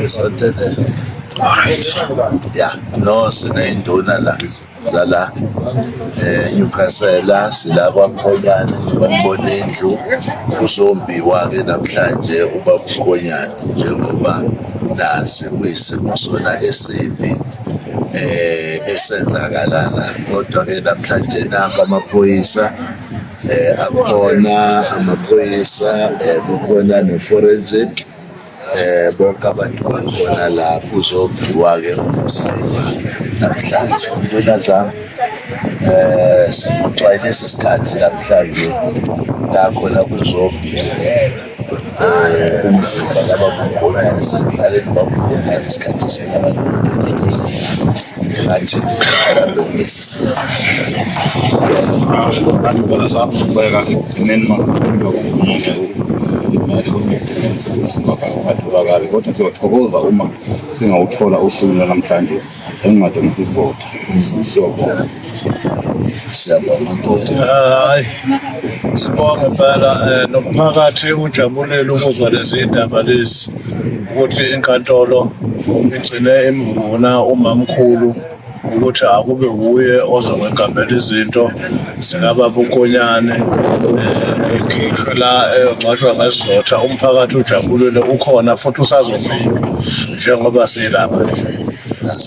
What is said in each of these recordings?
Isondele. Alright. Ya, no sineyinduna la zala Newcastle, sila kwaMkhonyane, njengoba indlu kuzombiwa ke namhlanje ubaba uMkhonyane, njengoba nasi kuyisimo sona esibi esenzakala la. Kodwa ke namhlanje nampa amaphoyisa, akhona amaphoyisa, kukhona no-forensic, bonke abantu bakhona la, kuzombiwa-ke umzimba namhlanje. Intwana zami, sifucwa lesi sikhathi namhlanje la khona kuzombiwa umzimba kababa uMngomeni. Sengihlale nobaba uMngomeni isikhathi esingaka, ngingathi-ke mhlawumbe kulesi simo. Ngathi ntwana zami sibeka ekugcineni maatholakali, kodwa siyothokoza uma singawuthola usuku lwanamhlanje encwadi ngesizotha. Siyobonga. Siyabonga Nkosi. Hayi, sibonge impela, nomphakathi ujabulile ukuzwa lezi ndaba lezi ukuthi inkantolo igcine imvuna umamkhulu ukuthi akube wuye ozokwengamela izinto zikababa uNkonyane, ekhishwe la eyongcwatshwa ngesizotha. Umphakathi ujabulile, ukhona futhi usazofika njengoba silapha nje.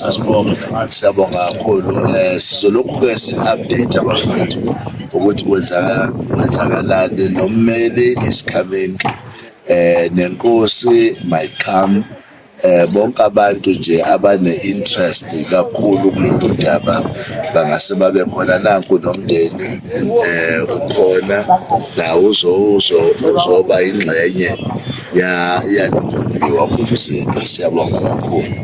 Asibonge. Siyabonga kakhulu. Sizolokhu-ke sin-update abafethu ukuthi kwenzakalani, nommeli is coming, nenkosi might come, bonke abantu nje abane interest kakhulu kulolu daba bangase babe khona. Nanku nomndeni ukhona nawo, uzoba ingxenye ya yalokumbiwa komzimba. Siyabonga kakhulu.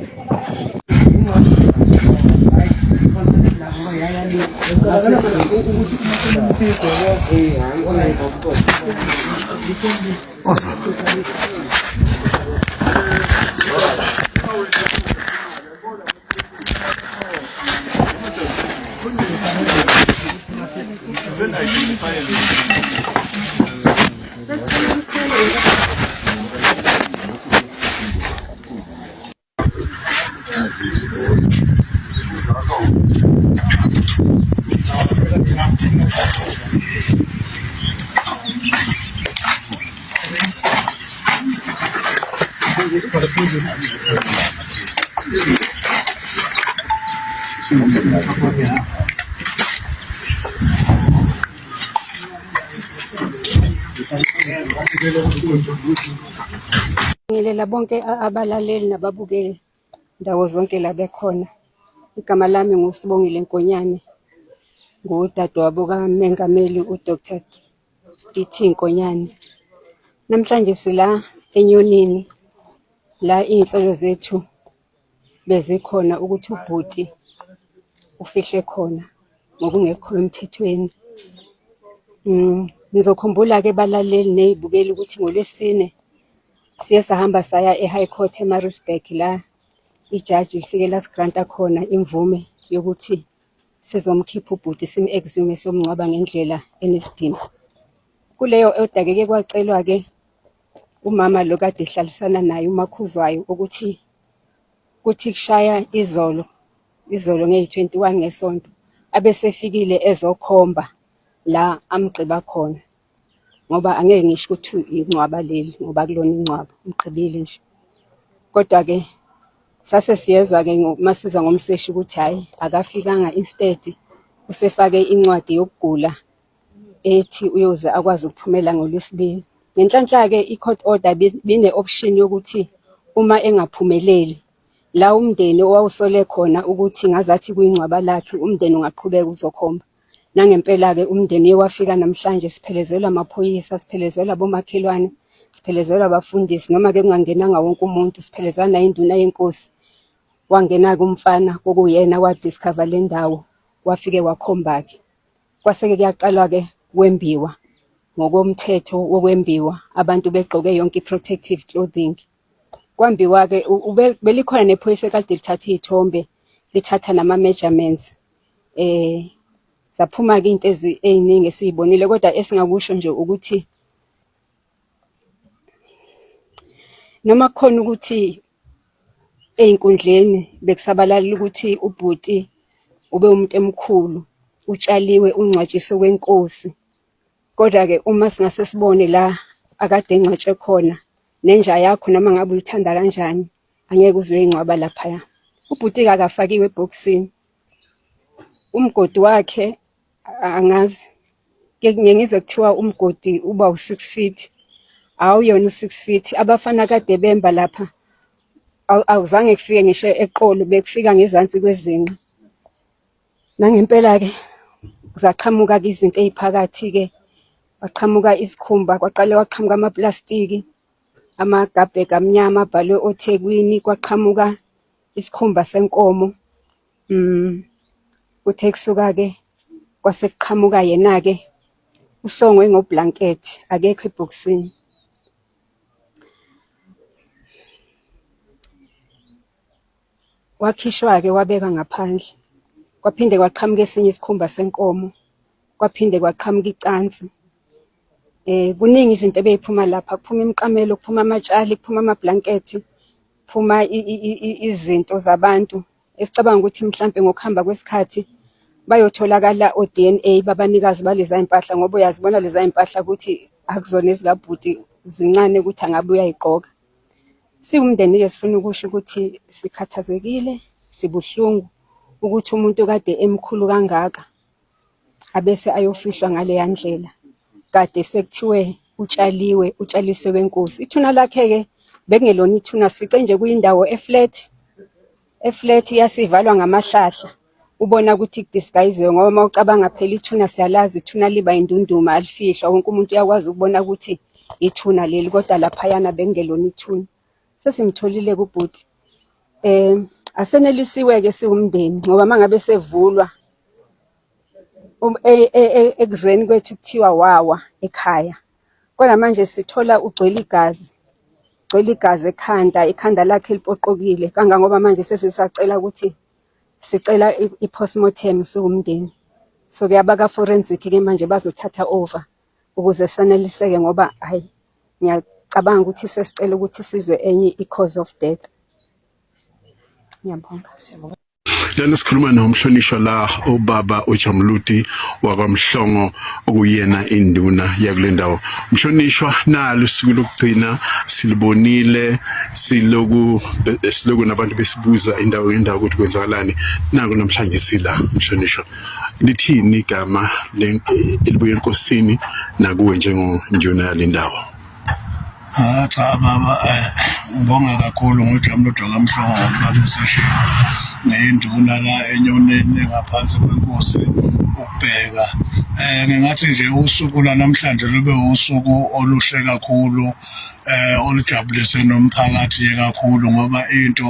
Ngilela bonke abalaleli nababukeli ndawo zonke la bekhona. Igama lami nguSibongile Nkonyane, ngudadewabo kaMengameli uDr E.T Nkonyane. Namhlanje sila eNyonini la iy'nsolo zethu bezikhona ukuthi ubhuti ufihlwe khona ngokungekho emthethweni. Ngizokhumbula-ke balaleli ney'bukeli ukuthi ngoLwesine siye sahamba saya e-High Court eMaritzburg, la ijaji lifike lasigranta khona imvume yokuthi sizomkhipha ubhuti, sim-exhume, siyomngcwaba ngendlela enesidima. Kuleyo order-ke ke kwacelwa-ke umama lo kade ehlalisana naye uMakhuzwayo ukuthi kuthi kushaya izolo, izolo ngeyi-21 ngeSonto, abesefikile ezokhomba la amgqiba khona, ngoba angeke ngisho ukuthi ingcwaba leli ngoba kulona ingcwaba, umgqibile nje. Kodwa-ke sase siyezwa-ke masizwa ngomseshi ukuthi hhayi akafikanga, instead usefake incwadi yokugula ethi uyoze akwazi ukuphumela ngoLwesibili. Ngenhlanhla-ke i-court order bine-option yokuthi uma engaphumeleli la umndeni owawusole khona ukuthi ngazathi kuyingcwaba lakhe, umndeni ungaqhubeka uzokhomba. Nangempela-ke umndeni uye wafika namhlanje, siphelezelwa amaphoyisa, siphelezelwa abomakhelwane, siphelezelwa abafundisi, noma-ke kungangenanga wonke umuntu, siphelezelwa nayinduna yenkosi. Wangena-ke umfana okuyena wadiscover le ndawo, wafike wakhomba-ke. Kwase-ke kuyaqalwa-ke kwembiwa ngokomthetho wokwembiwa, abantu begqoke yonke i-protective clothing. Kwambiwa-ke, belikhona nephoyisa ekade lithatha iy'thombe, lithatha nama-measurements. Zaphuma-ke iy'nto ey'ningi esiy'bonile, kodwa esingakusho nje ukuthi Noma kukhona ukuthi ey'nkundleni bekusabalala ukuthi ubhuti ube umuntu emkhulu, utshaliwe ungcwatshiswe kwenkosi. Kodwa-ke uma singase sibone la akade engcwatshwe khona, nenja yakho noma ngabe uyithanda kanjani, angeke uze uyoyingcwaba laphaya. Ubhuti-ke akafakiwe ebhokisini. Umgodi wakhe angazi ngike ngizwe kuthiwa umgodi uba u-six feet awuyona u-six feet abafana kade bemba lapha awuzange kufike ngisho eqolo bekufika ngezansi kwezinqa nangempela-ke zaqhamuka-ke izinto ey'phakathi-ke kwaqhamuka isikhumba kwaqale kwaqhamuka amaplastiki amagabhega amnyama abhalwe oThekwini kwaqhamuka isikhumba senkomo Kuthe kusuka-ke kwase kuqhamuka yena-ke usongwe ngoblanket akekho ebhokisini. Wakhishwa-ke wabekwa ngaphandle, kwaphinde kwaqhamuka esinye isikhumba senkomo, kwaphinde kwaqhamuka icansi. Kuningi izinto ebeyiphuma lapha, kuphuma imiqamelo, kuphuma amatshali, kuphuma amabhlankethi, kuphuma izinto zabantu esicabanga ukuthi mhlampe ngokuhamba kwesikhathi bayotholakala o-DNA babanikazi baleza mpahla ngoba uyazibona leza mpahla ukuthi akuzona ezikabhuti zincane ukuthi angabe uyayigqoka. Siwumndeni-ke sifuna ukusho ukuthi sikhathazekile, sibuhlungu ukuthi umuntu kade emkhulu kangaka abese ayofihlwa ngaleya ndlela kade sekuthiwe utshaliwe utshalisiwe wenkosi. Ithuna lakhe-ke bekungelona ithuna sifice nje kuyindawo e-flat, e-flat yasivalwa ngamahlahla. Ubona ukuthi kudisgayiziwe ngoba uma ucabanga phela ithuna siyalazi ithuna liba indunduma alifihlwa wonke umuntu uyakwazi ukubona ukuthi ithuna leli kodwa laphayana bekungelona ithuna. Sesimtholile kubhuti. Asenelisiwe-ke siwumndeni ngoba uma ngabe sevulwa um, e, e, e, ekuzweni kwethu kuthiwa wawa ekhaya. Kodwa manje sithola ugcwele igazi, gcwele igazi ekhanda, ikhanda lakhe lipoqokile kangangoba manje sesisacela ukuthi sicela i-postmortem siwumndeni. So ke abaka-forensic-ke manje bazothatha over ukuze saneliseke ngoba hhayi ngiyacabanga ukuthi sesicela ukuthi sizwe enye i-cause of death. Ngiyabonga. Lana sikhuluma nomhlonishwa la ubaba uJamludi wakwaMhlongo okuyena induna yakule ndawo. Mhlonishwa nalo usuku lokugcina silibonile siloku siloku nabantu besibuza indawo ngendawo ukuthi kwenzakalani. Naku namhlanje sila mhlonishwa. Lithini igama elibuye enkosini nakuwe njengonduna yale ndawo? Ah cha baba eh, ngibonga kakhulu ngoJamlodwa kaMhlongo ngokuba beseshilo ngeyinduna la enyoneni ngaphansi kwenkosi ukubheka eh ngingathi nje usuku lanamhlanje lube usuku oluhle kakhulu eh olujabulise nomphakathi kakhulu ngoba into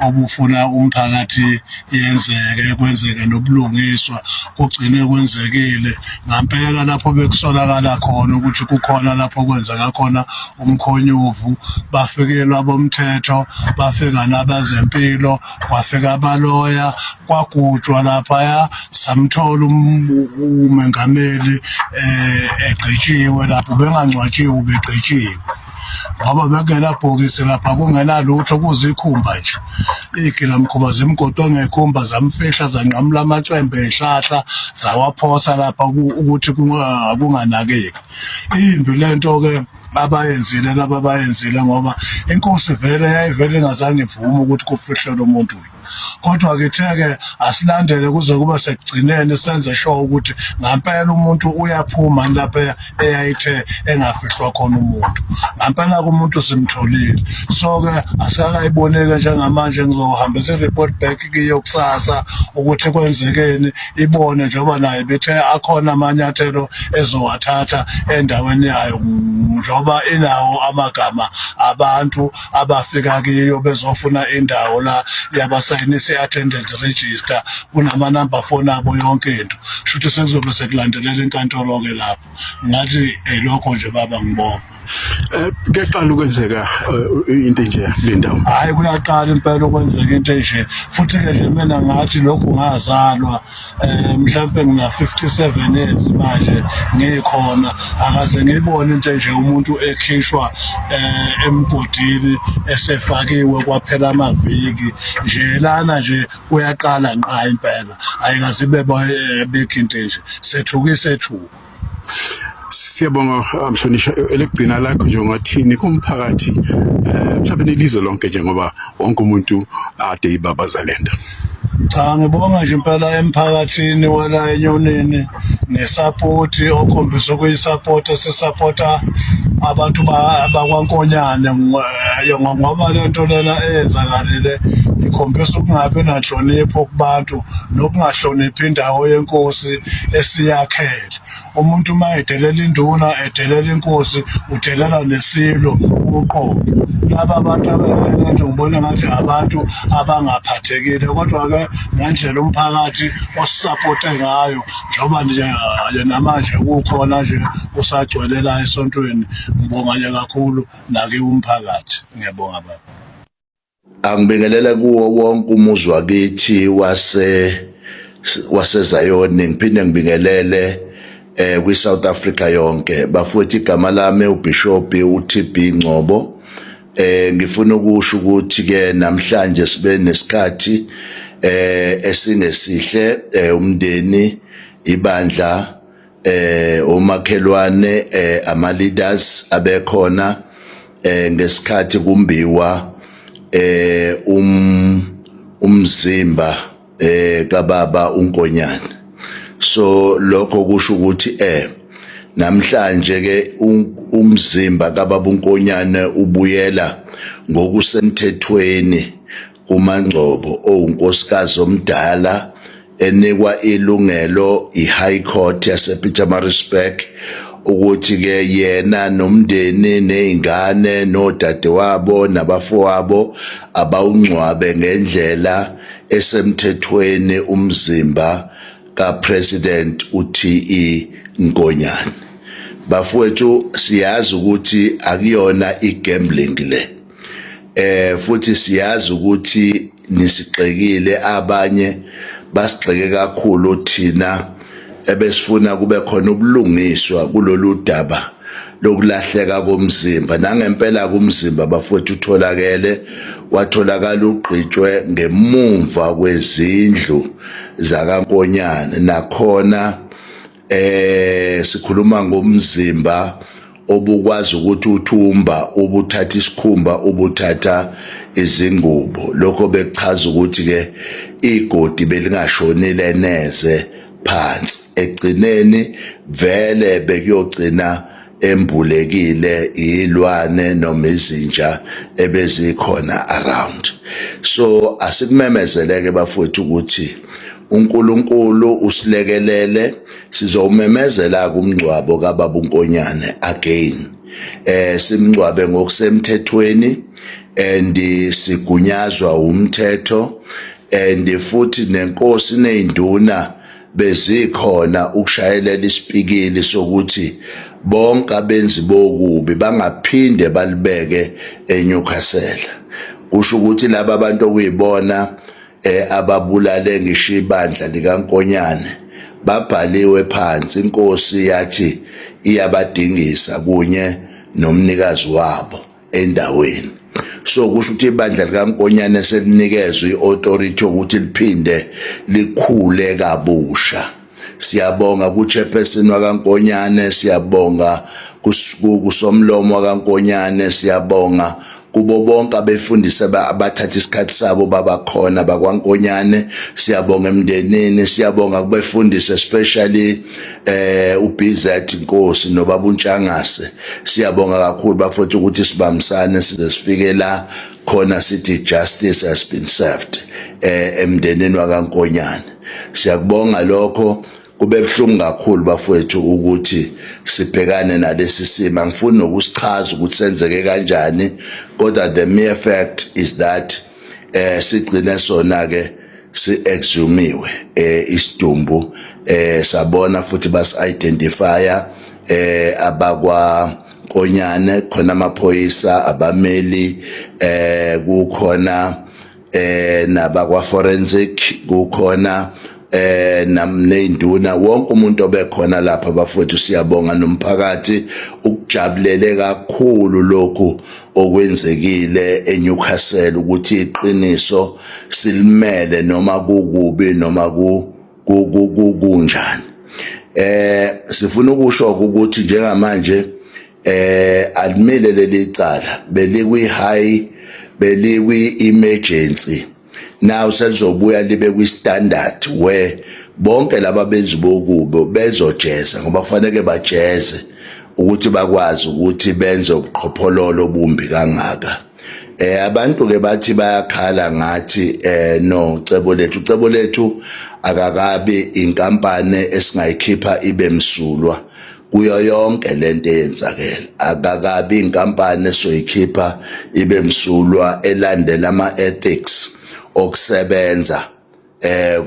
obufuna umphakathi yenzeke kwenzeke nobulungiswa kugcine kwenzekile ngampela lapho bekusolakala khona ukuthi kukhona lapho kwenzeka khona umkhonyovu bafikelwa bomthetho bafika nabezempilo kwafika abaloya kwagujwa laphaya samthola um, umengameli eh egqitshiwe lapho bengangcwatshiwe ubegqitshiwe ngoba bekungenabhokisi lapha kungenalutho kuzikhumba nje iy'gilamkhuba zimgoqe ngekhumba zamfihla zanqamula amacembe ey'hlahla zawaphosa lapha ukuthi kunganakeki imbi le nto-ke abayenzile laba abayenzile ngoba inkosi vele yayivele ingazange ivume ukuthi kufihlelwe umuntu kodwa kithe-ke asilandele kuze kube sekugcineni senze sure ukuthi ngampela umuntu uyaphuma lapha eyayithe engafihlwa khona umuntu ngampela-ke umuntu simtholile so-ke asikakayibonike njengamanje ngizohambisa i-report back kiyo kusasa ukuthi kwenzekeni ibone njengoba naye bethe akhona amanyathelo ezowathatha endaweni yayo njengoba inawo amagama abantu abafika kiyo bezofuna indawo la yabasayinisa i-attendance register kunamanamba phone abo yonke into shuthi sekuzobe sekulandelela inkantolo-ke lapho ngathi lokho nje baba ngibonga. Kuyaqala ukwenzeka into nje le ndawo. Hayi, kuyaqala impela ukwenzeka into enje, futhi-ke nje mina ngathi lokhu ngazalwa mhlampe ngina 57 years manje ngikhona, akaze ngiyibone into nje umuntu ekhishwa emgodini esefakiwe kwaphela amaviki nje. Lana nje kuyaqala nqa impela, ayikaze ibe bikho into nje, sethuka isethuka. Siyabonga mhlonishwa, elegcina lakho nje ungathini kumphakathi, mhlawumbe nelizwe lonke, njengoba wonke umuntu ade ibabaza lento? Cha, ngibonga nje impela emphakathini wala eNyonini nge-support okhombisa ukuyi-support, esisapota abantu bakwaNkonyane, ngoba lento lena eyenzakalile ikhombisa ukungabi nanhlonipho kubantu nokungahloniphi indawo yenkosi esiyakhele. Umuntu uma edelela induna, edelela inkosi, udelela nesilo uqobo. Laba abantu abenze lento ngibona ngathi abantu abangaphathekile, kodwa-ke ngendlela umphakathi osisapote ngayo, njengoba nje namanje kukhona nje usagcwele la esontweni, ngibonga nje kakhulu nake umphakathi. Ngiyabonga baba. Angibingelele kuwo wonke umuzi wakithi waseZayoni, ngiphinde ngibingelele kwi South Africa yonke. Bafowethu, igama lami uBishop uTB Ngcobo. Ngifuna ukusho ukuthi ke namhlanje sibe nesikhathi esingesihle, umndeni, ibandla, omakhelwane, ama leaders abekhona ngesikhathi kumbiwa umzimba kababa uNkonyane. So lokho kusho ukuthi namhlanje ke umzimba kababa uNkonyane ubuyela ngokusemthethweni kuMangcobo owunkosikazi omdala, enikwa ilungelo i-High Court yasePietermaritzburg ukuthi ke yena nomndeni nezingane nodadewabo nabafowabo abawungcwabe ngendlela esemthethweni umzimba kaPresident uTE Nkonyane. Bafowethu, siyazi ukuthi akuyona igambling le, futhi siyazi ukuthi nisigxekile, abanye basigxeke kakhulu thina ebesifuna kube khona ubulungiswa kulolu daba lokulahleka komzimba. Nangempela kumzimba, bafowethu, utholakele, watholakala ugqitshwe ngemumva kwezindlu zakaNkonyane. Nakhona sikhuluma ngomzimba obukwazi ukuthi uthumba, ubuthatha isikhumba, ubuthatha izingubo. Lokho bekuchaza ukuthi ke igodi belingashonile neze phansi, egcineni vele bekuyogcina embulekile ilwane noma izinja ebezikhona around. So asikumemezeleke bafowethu ukuthi uNkulunkulu usilekelele, sizowumemezela kumngcwabo kababa uNkonyane again, simngcwabe ngokusemthethweni and sigunyazwa umthetho, and futhi nenkosi nezinduna bezikhona ukushayelela isipikili sokuthi bonke abenzi bokubi bangaphinde balibeke eNewcastle. Kusho ukuthi laba bantu okuyibona ababulale ngisho ibandla likaNkonyane babhaliwe phansi, inkosi yathi iyabadingisa kunye nomnikazi wabo endaweni. So kusho ukuthi ibandla likaNkonyane selinikezwe i-authority ukuthi liphinde likhule kabusha. Siyabonga ku-chairperson wakaNkonyane, siyabonga kusomlomo wakaNkonyane, siyabonga kubo bonke abefundisi abathatha isikhathi sabo babakhona bakwaNkonyane, siyabonga emndenini, siyabonga kubefundisi, especially uBZ Nkosi nobaba uNtshangase. Siyabonga kakhulu bafowethu ukuthi sibambisane size sifike la khona sithi justice has been served emndenini wakaNkonyane. Siyakubonga lokho. Kube buhlungu kakhulu bafowethu ukuthi sibhekane nalesi simo, angifuni nokusichaza ukuthi senzeke kanjani, kodwa the mere fact is that sigcine sona ke si-exhumiwe isidumbu, sabona futhi basi-identifya abakwa Nkonyane, khona amaphoyisa, abameli, kukhona nabakwa forensic, kukhona namneyinduna, wonke umuntu obekhona lapha bafowethu. Siyabonga nomphakathi ukujabulele kakhulu lokhu okwenzekile eNewcastle, ukuthi iqiniso silimele noma kukubi noma ku kunjani. Sifuna ukusho ukuthi njengamanje alimile leli cala, belikwi high, belikwi emergency, now selizobuya libe kwi standard where bonke laba benzi bokubi bezojeza, ngoba kufanele bajeze ukuthi bakwazi ukuthi benze ubuqhophololo obumbi kangaka. Abantu ke bathi bayakhala ngathi no Cebolethu, Cebolethu akakabi inkampani esingayikhipha ibe msulwa kuyo yonke lento eyenzakele. Akakabi inkampani esoyikhipha ibe msulwa elandela ama ethics okusebenza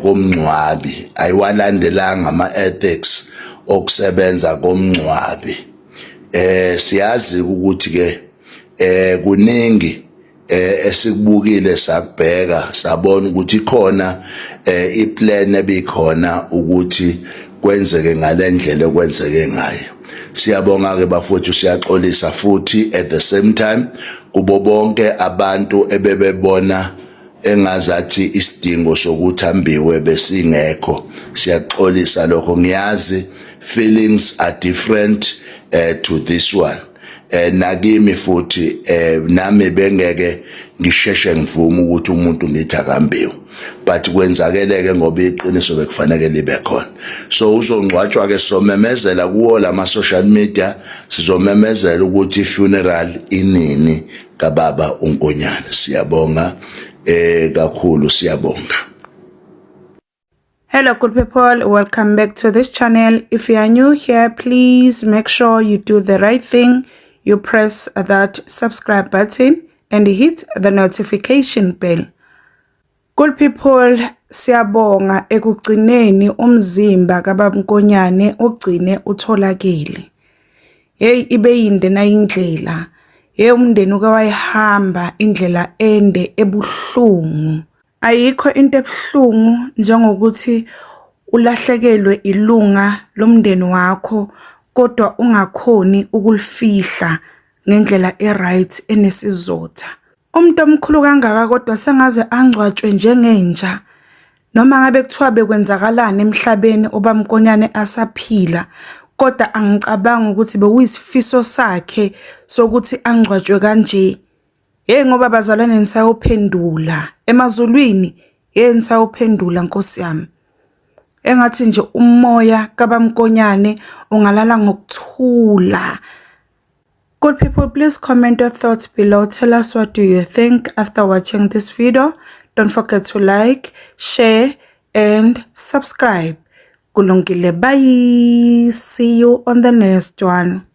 komngcwabi, ayiwalandelanga ama ethics okusebenza komngcwabi. Siyazi ukuthi ke kuningi esikubukile, sakubheka, sabona ukuthi ikhona iplan ebikhona ukuthi kwenzeke ngalendlela okwenzeke ngayo. Siyabonga ke bafowethu, siyaxolisa futhi at the same time kubo bonke abantu ebebebona engazathi isidingo sokuthi ambiwe besingekho. Siyaxolisa lokho, ngiyazi feelings are different to this one. Nakimi futhi nami bengeke ngisheshe ngivume ukuthi umuntu ngithi akambiwe, but kwenzakeleke ngoba iqiniso bekufanele libe khona. So uzongcwatshwa ke, somemezela kuwo lama social media, sizomemezela ukuthi funeral inini kababa uNkonyane. Siyabonga kakhulu, siyabonga. Hello good people, welcome back to this channel. If you are new here, please make sure you do the right thing. You press that subscribe button and hit the notification bell. Good people, siyabonga ekugcineni umzimba kaBaba ugcine utholakele. Hey, ibe yinde na indlela. Hey, umndeni uke wayihamba indlela ende ebuhlungu. Ayikho into ebuhlungu njengokuthi ulahlekelwe ilunga lomndeni wakho kodwa ungakhoni ukulifihla ngendlela e-right enesizotha. Umuntu omkhulu kangaka kodwa sengaze angcwatshwe njengenja. Noma ngabe kuthiwa bekwenzakalani emhlabeni uBaba asaphila, kodwa angicabangi ukuthi bekuyisifiso sakhe sokuthi angcwatshwe kanje. Hey, ngoba bazalwane nisayophendula emazulwini, hey, nisayophendula Nkosi yami. Engathi nje umoya kaBamkonyane ungalala ngokuthula. Good people, please comment your thoughts below. Tell us what do you think after watching this video. Don't forget to like, share and subscribe. Kulungile, bye. See you on the next one.